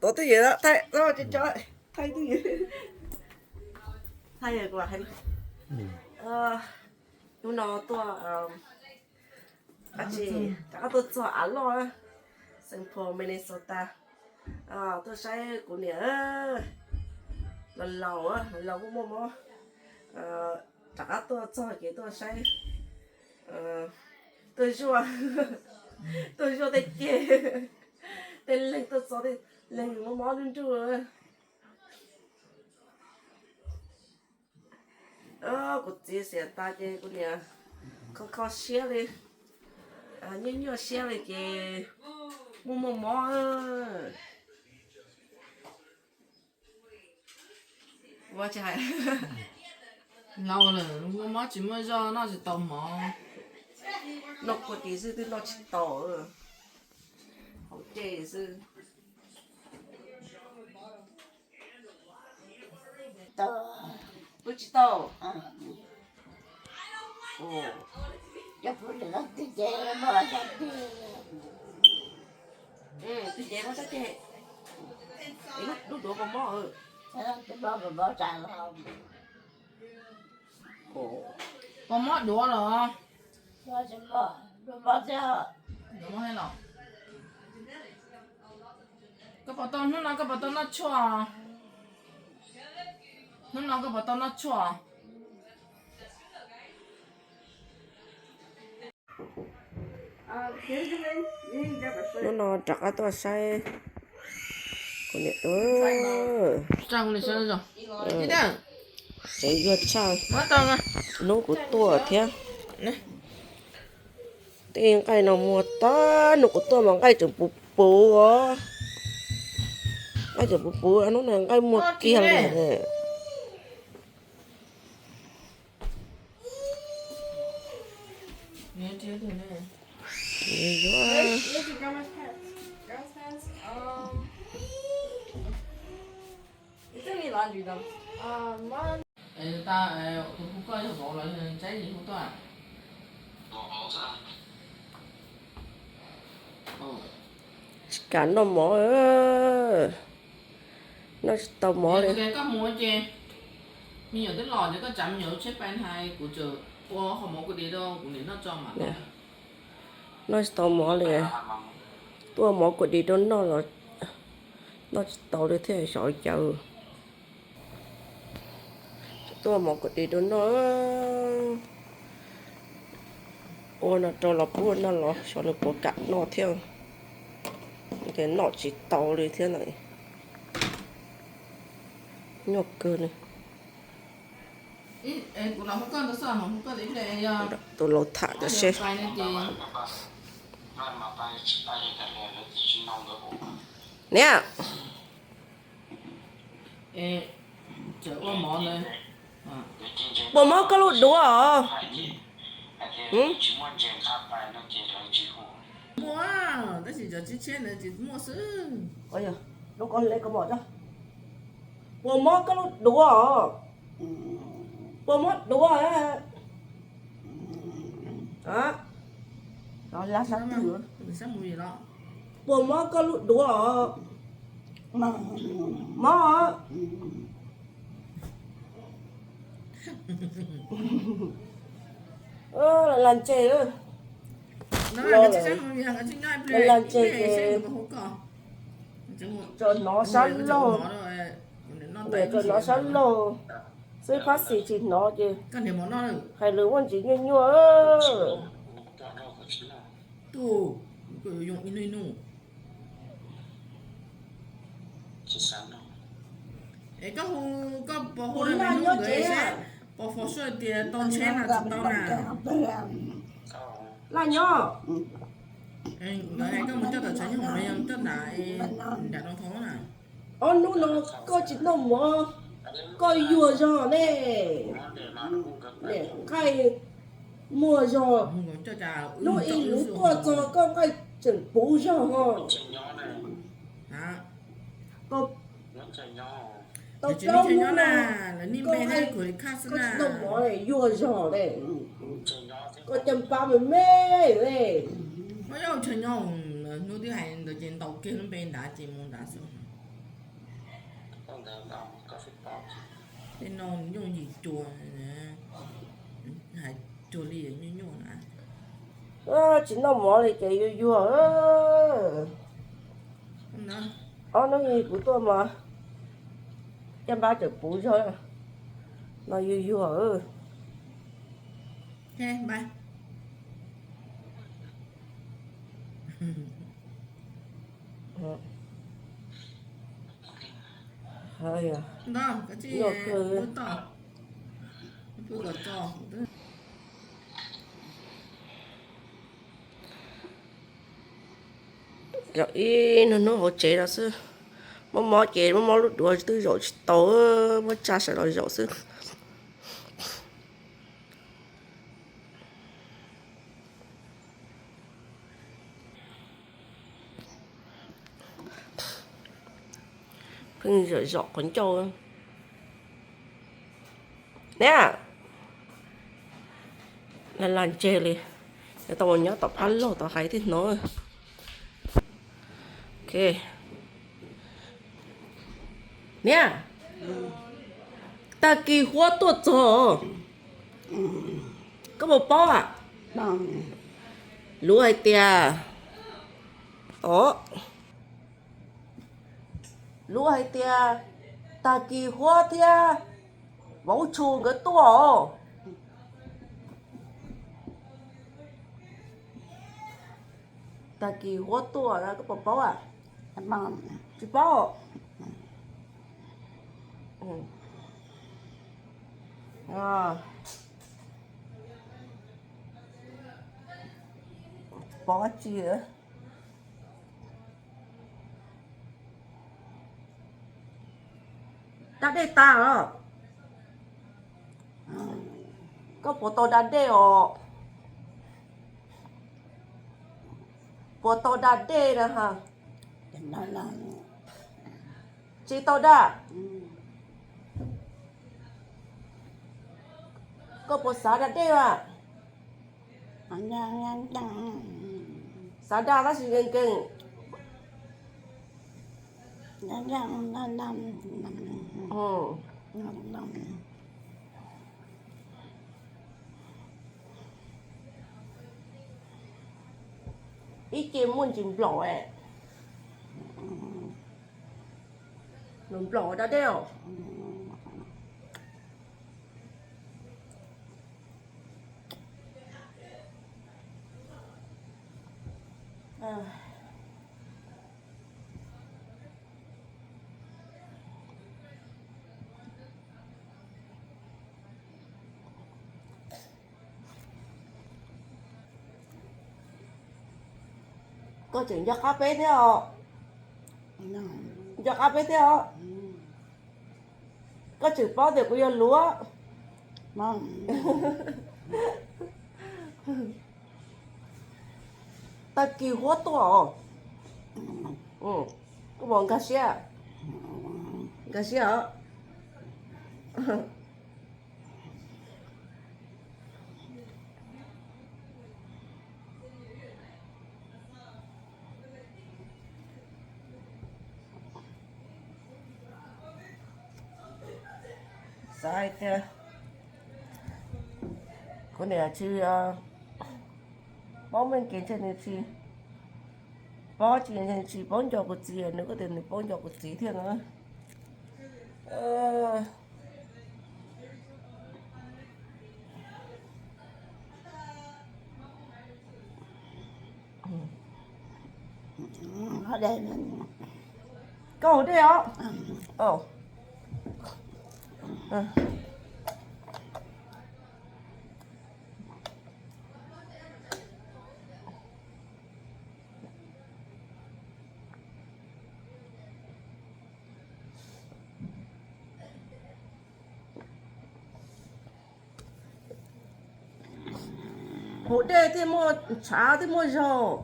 Tov twj ywm, thaij, thaij twj ywm. Thaij ywm kuv hais. Hnub no tuaj, dab tsi, rov qab tuaj txog av loj, Saint Paul, Minnesota. Tuaj saib kuv niam laus laus, laus muaj muaj mob. Rov qab tuaj txog ces tuaj saib, tuaj zuaj, tuaj zuaj tej ceg, tej leeg tuaj txog tej leeg muaj mob nruj nruj. Kuv txiv xiam tas ces kuv niam kho kho siab li, nyuaj nyuaj siab li ces muaj muaj mob. Ua tsis hais, laus lawm muaj mob tsis muaj zog, noj tsis tau mov. Noj kua tis xwb twb noj tsis tau, hauv ceg xwb. Pw tsis tau. Twg cev muab sab ceg, lub duav puas mob? Puas mob duav los? Los, koj puas tau, hnub no koj puas tau noj tshuaj? Hnub no koj puas tau noj tshuaj? Hnub no rov qab tuaj saib kuv niam, tseem yuag tshaj hnub kuv tuaj thiab. Tej nqaij no muag tag, hnub kuv tuaj mas nqaij tseem puv puv os. Nqaij tseem puv puv, hnub no nqaij muag kiag li. Tsis kam noj mov, noj tsis tau mov li. Noj tsis tau mov li, tuaj mov kuam di rau noj los noj tsis tau li thiab xyov cas. Tuaj mov kuam di rau noj, ua no rau los pub noj los xyov nws puas kam noj thiab. Ces noj tsis tau li thiab na. Nyuaj kawg li. Tus laus tham tas seb. Niam, puas mob koj lub duav os? Puas mob koj lub duav os? Puas mob duav? Puas mob koj lub duav os? Mob. Lag ntses, lag ntses ces tsuas hnov sab laug, tsuas hnov sab laug xwb, phab xis tsis hnov ces hais lus muaj ntsis nyuaj nyuaj. Es koj hu, koj puas hu rau me hnub nkawd seb puas fo suaj tias tau tsheb no tsis tau na. Laj nyob, nkawd hais koj mus coj tom tshav nyob hauv no yog coj nram, nram nroo thoob na. Ob hnub no koj tsis noj mov, koj yuag zog ne. Nqaij muag zog, hnub ib lub tuaj txog koj nqaij tseem puv zog ho. Tau plaub hnub no, koj tsis noj mov yuag zog ne. Koj caj npab me me ne. Hnub twb hais ntawd ces ntaus kiag lub npe nrad ces mus nrad xwb. Tej no nyooj yim cuag, hais cuag li nyuaj nyuaj na. Tsis noj mov li ces yuag yuag. Ob hnub kuv tuaj mas caj npab tseem puv zog no, yuag yuag. Zaum ib hnub hnub hauv tsev no xwb, mob mob ces mob mob lub duav twb zaum tsis tau, muab tsa sawv los zaum xwb. Pheej zaum zaum qhov ncauj. Niam, lag lag ntseg li, yuav tau mus nyob tom phab laug tod hais thiaj hnov. Niam, tag kis Huab tuaj txog, koj puas paub? Luv hais tias, o, luv hais tias tag kis Huab thiab Vauv Tshus nkawd tuaj os. Tag kis Huab tuaj no koj puas paub? Tsis paub. Pov tsi? Da dej tas os. Koj puas tau da dej os? Puas tau da dej na ha? Tsis tau da. Koj puas xav da dej mas? Xav da tab sis nkees nkees. Ib ce muaj ntsis nplaum, nplaum da dej os. Koj tseem nco qab peb thiab os. Nco qab peb thiab os. Koj tseem paub tias kuv yog luav. Tag kis Huab tuaj os. Koj puas nkag siab? Nkag siab os. Xav hais tias kuv niam tsis paub meej kev ntshe nws tsis paub, tsis, tsis paub nco kuv txiv, nws kuj tias nws paub nco kuv txiv thiab no. Koj haus dej os? Haus dej thiaj muaj ntshav thiaj muaj zog.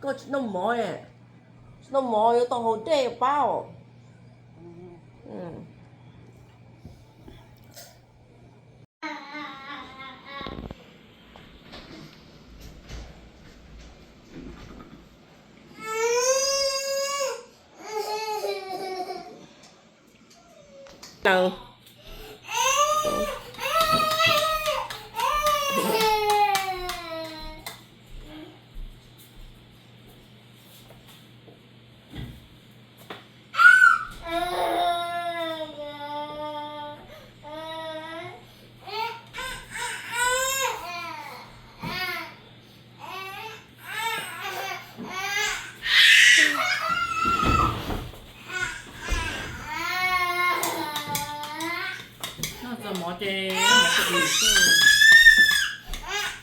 Koj tsis noj mov, tsis noj mov yuav tau haus dej pab os. Lawm.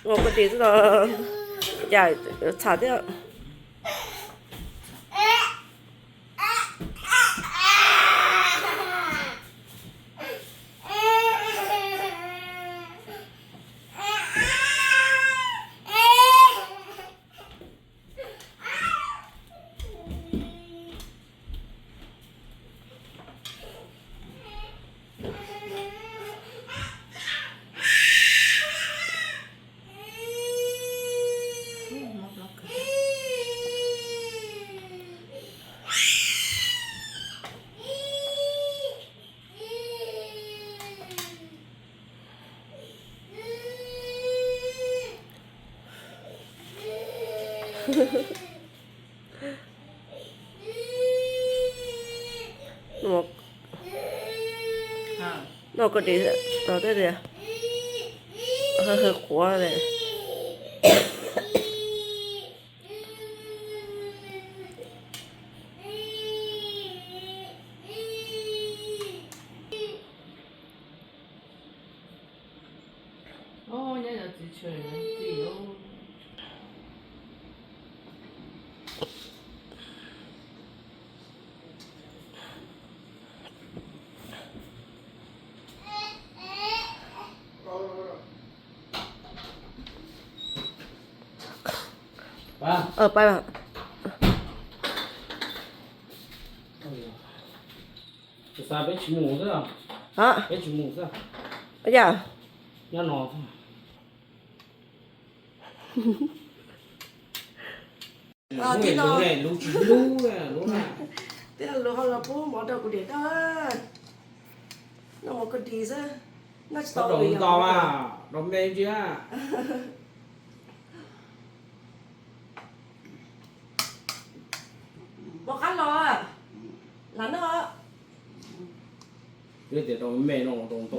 Ua koj tis xwb los cas txham thiab. No koj tis tau tej tias qhuav qhuav li. Peb tsis mus xwb, peb tsis mus xwb. Yog, nyob no xwb. Lub tsis lub, lub na. Tej lub ho los pub mov rau kuv diam dab. Noj mov koj tis xwb, noj tsis tau li nto a, rau me ntsia. Pom qab los, lam noj. Twb tias rau me no rau nto,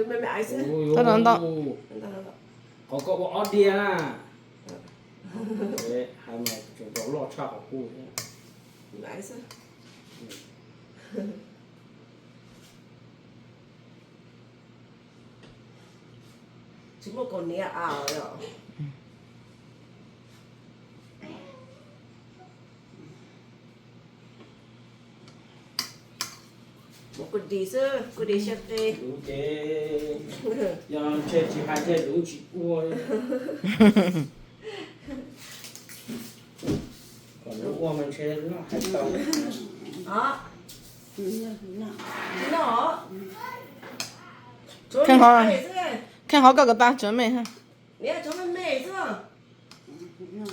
me me ais xwb. Rau nto. Qhov koj ua ob diav na. Hais mas tseem rau loj tshaj qhov kuj. Me ais xwb. Tsis muaj kaus hniav a. Mus kuv dim xwb, kuv dim xyaw qe. Luv ces yog ntshe tsis hais ntshe luv tsis ua. Kom luv ua mas ntshe hais tau. Kheej qhov koj ko tag tsuav me.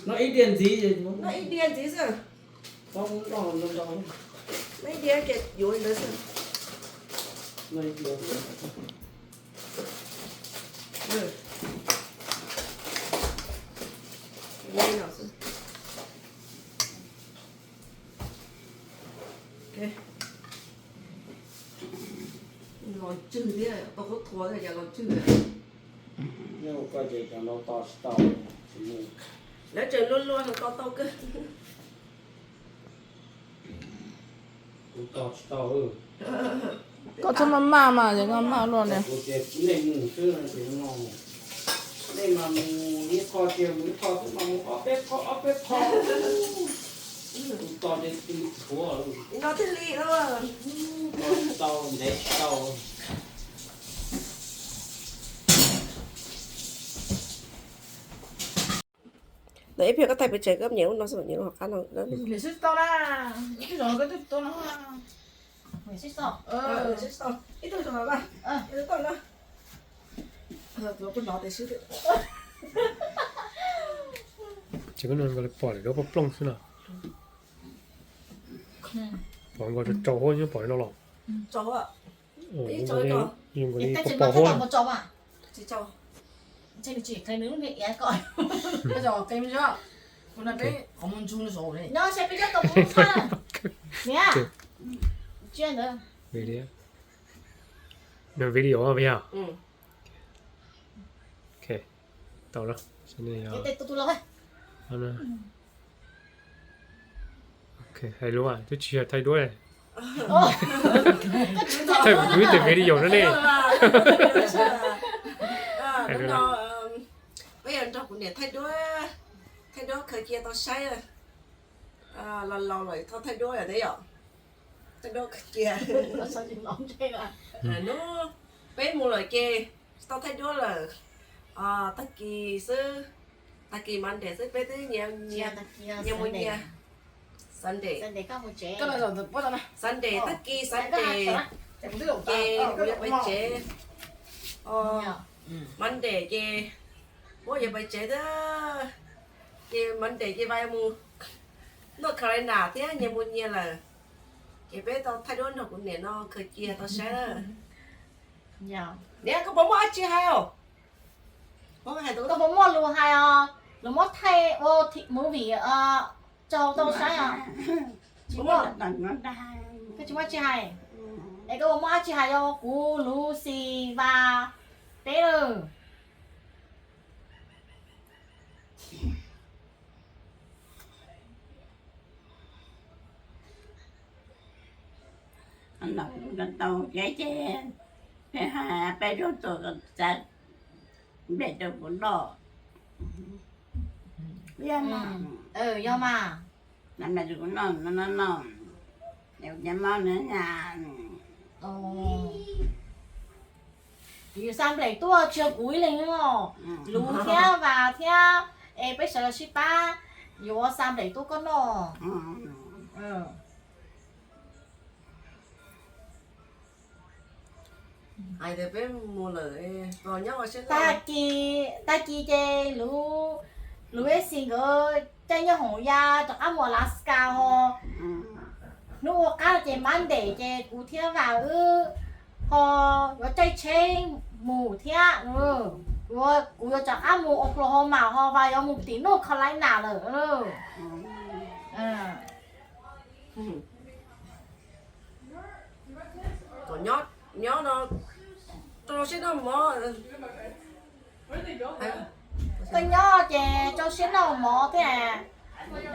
Noj ib diav ntxiv, noj ib diav ntxiv xwb. Noj ib diav ces yuav li ntawd xwb. Los tswg thiab, tau qhuav qhuav thiab cas los tswg. Koj ces cov no to tsis tau. Lawv tseem luag luag no to tau kawg. Kuv to tsis tau. Koj txhob maj maj mas ces koj maj luaj li. Kuv tias nej mus xwb no ces no. Nej mas mus ib qho tiag mus ib qho xwb mas mus ob peb qho ob peb qho. Kuv to ces tsis tshuav. No thiaj li to tsis tau, ntev tsis tau. Ntawm ib pliag koj thaij pes tsawg koj nyiam lub no xwb, nyiam lub hauv qab no. Ib tug zoo no, ib tug zoo no. Ces koj nug nkaus li pom lawm koj plooj xwb no. Pom nkaus tsaus huab nyob pom li no los. Ua li, ua li pos pos huab. Nws video, video, ok, tau lawm. Ok, hais lus twb tsis yog thaij duab. Thaij kuv ib tes video no ne. Peb yuav nrog kuv niam thaij duab, thaij duab khaws cia tau saib. Laus laus lawm tau thaij duab lawm thiab yom. Thaij duab khaws cia. Hnub peb mus lawm ces tau thaij duab lawm. Tag kis xwb, tag kis Monday xwb peb twb nyias mus nyias. Sunday, Sunday tag kis Sunday ces kuv yuav pais tsev. Monday ces muab yuav pais tsev thiab. Ces Monday ces Vai mus North Carolina thiab nyias mus nyias lawm. Ces peb tau thaij duab nrog kuv niam no khaws cia tau saib. Niam, koj puas muaj dab tsi hais os? Koj puas muaj lus hais os? Lus muab thaij ua movie rau tau saib os? Tsis muaj. Koj tsis muaj dab tsi hais. Es koj puas muaj dab tsi hais rau kuv, Lucy, Vas, peb lawm? Tau ces peb hais peb rau tus txav nplej rau kuv noj. Yog mas, noj nplej rau kuv noj no no, kuv cov mob na. Yus xa nplej tuaj tsis yog kuv ib leeg os, Lucy thiab Vas thiab, es peb sawv daws sib pab yuav xa nplej tuaj koj noj. Hais tias peb mus lawm, tag kis, tag kis ces Lucy nkawd caij nyooj hoom ya rov qab mus Alaska os. Hnub ua qab ces Monday ces kuv thiab Vas wb ho yuav caij tsheb mus thiab. Kuv yuav rov qab mus Oklahoma ho Vas yuav mus tim North Carolina lawm. Nyob no rau siab noj mov, koj nyob ces rau siab noj mov thiab,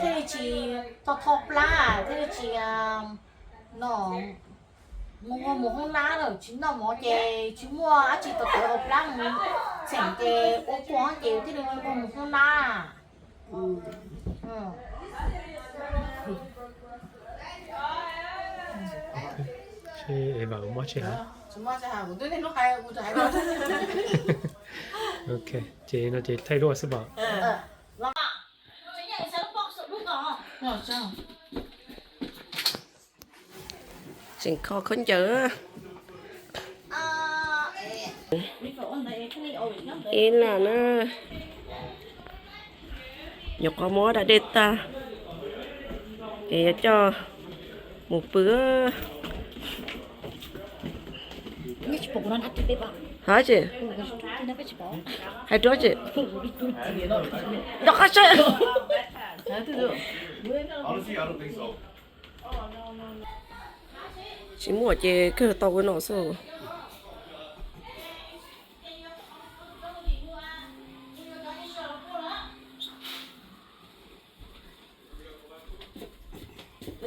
thiaj li tsis tho tho plab, thiaj li tsis no mus mus hoob nab lawm, tsis noj mov ces tsis muaj dab tsi tawv tawv hauv plab mus, txheem ces ua kuaj ces thiaj li mus hoob nab. Seb es Vas mob tsis hais. Ok, ces no ces thaij duab xwb pom. Tseem kho khaub ncaws. Ib lam na, nyuam qhuav muab da dej tag es yuav coj mus pw. Hais tsis, hais rau tsis, rov qab saib. Tsis muaj ces kawg tau ua no xwb.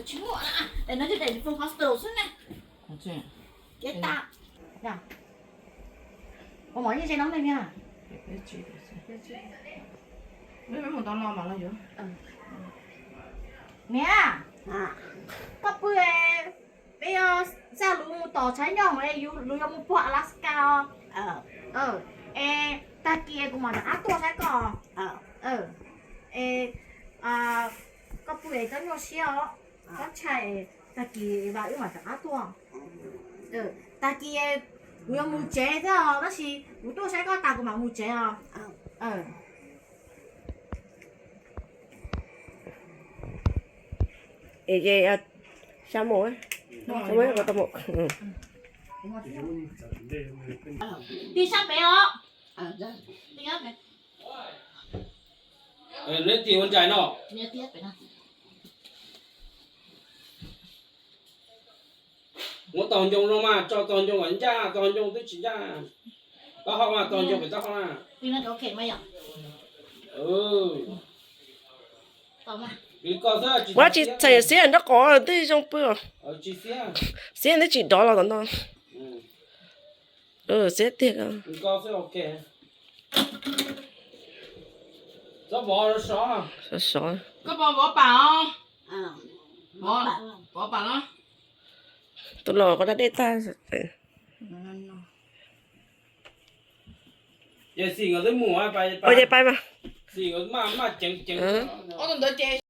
Tsis muaj, no ces from hospital xwb na. Ua mov yeej ze noo ne niag. Niam, koj pw, peb yuav xa lus mus tom tshav nyoog es lus yuav mus puag Alaska os. Es tag kis kuv mam rov qab tuaj saib koj. Es koj pw es koj nyuaj siab os, koj ntshai, tag kis Vas wb mam rov qab tuaj. Tag kis kuv yuav mus tsev thiab os, tab sis kuv tuaj saib koj tas kuv mam mus tsev os. Es ces xa mus, xa mus, tau mus. Tig sab pem os. Tig sab pem. Neb tig ua nraim no. Muab tog ncoo no mas, tso tog ncoo kom ncaj, tog ncoo twb tsis ncaj. Taub hau mas, tog ncoo pem taub hau na. Muab tsis txhais xiab nraub qaum twb zoo pw. Xiab twb tsis dov los tom no. Xiab tiag. Sov sov. Tus los koj da dej tag. Ua ces pais mas. Ob tug ntawd ces